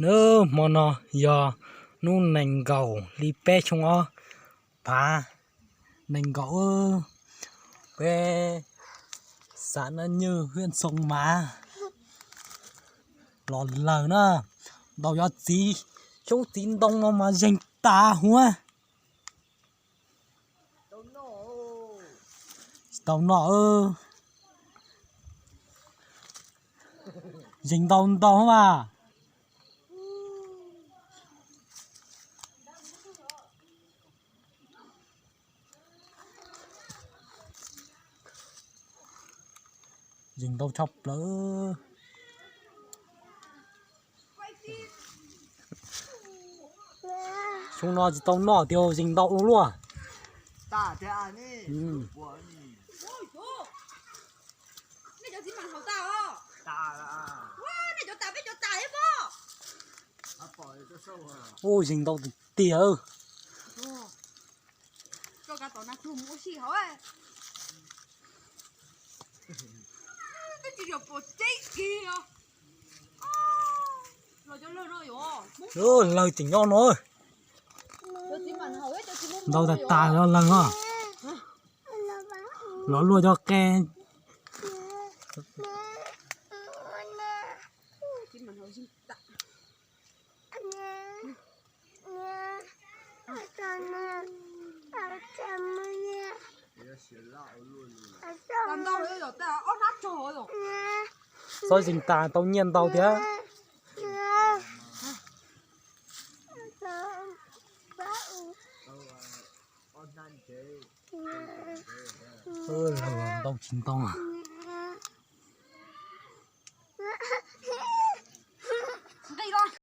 Nub hmo no yog hnub nees nkaum hli peb xyoo ob phav nees nkaum, peb xav na nyuj hiab Xoo Mas los lawm na, ntaus yov txiv, xyoob txiv ntoo no mas zeeg tas huab. Tsis tau noj, zeeg ntau ntau mas. Zeeg ntau tshaj plaws. Xyoo no tsis tau noj tiag, zeeg ntau ua luaj. Ub, zeeg ntau tiag tiag. Lawg tseem nyob no. Ntau tas tas los lawg os. Los luaj cov qe. Txhob zeeg tas tau nyiaj ntau thiab. Ntau tsis ntau.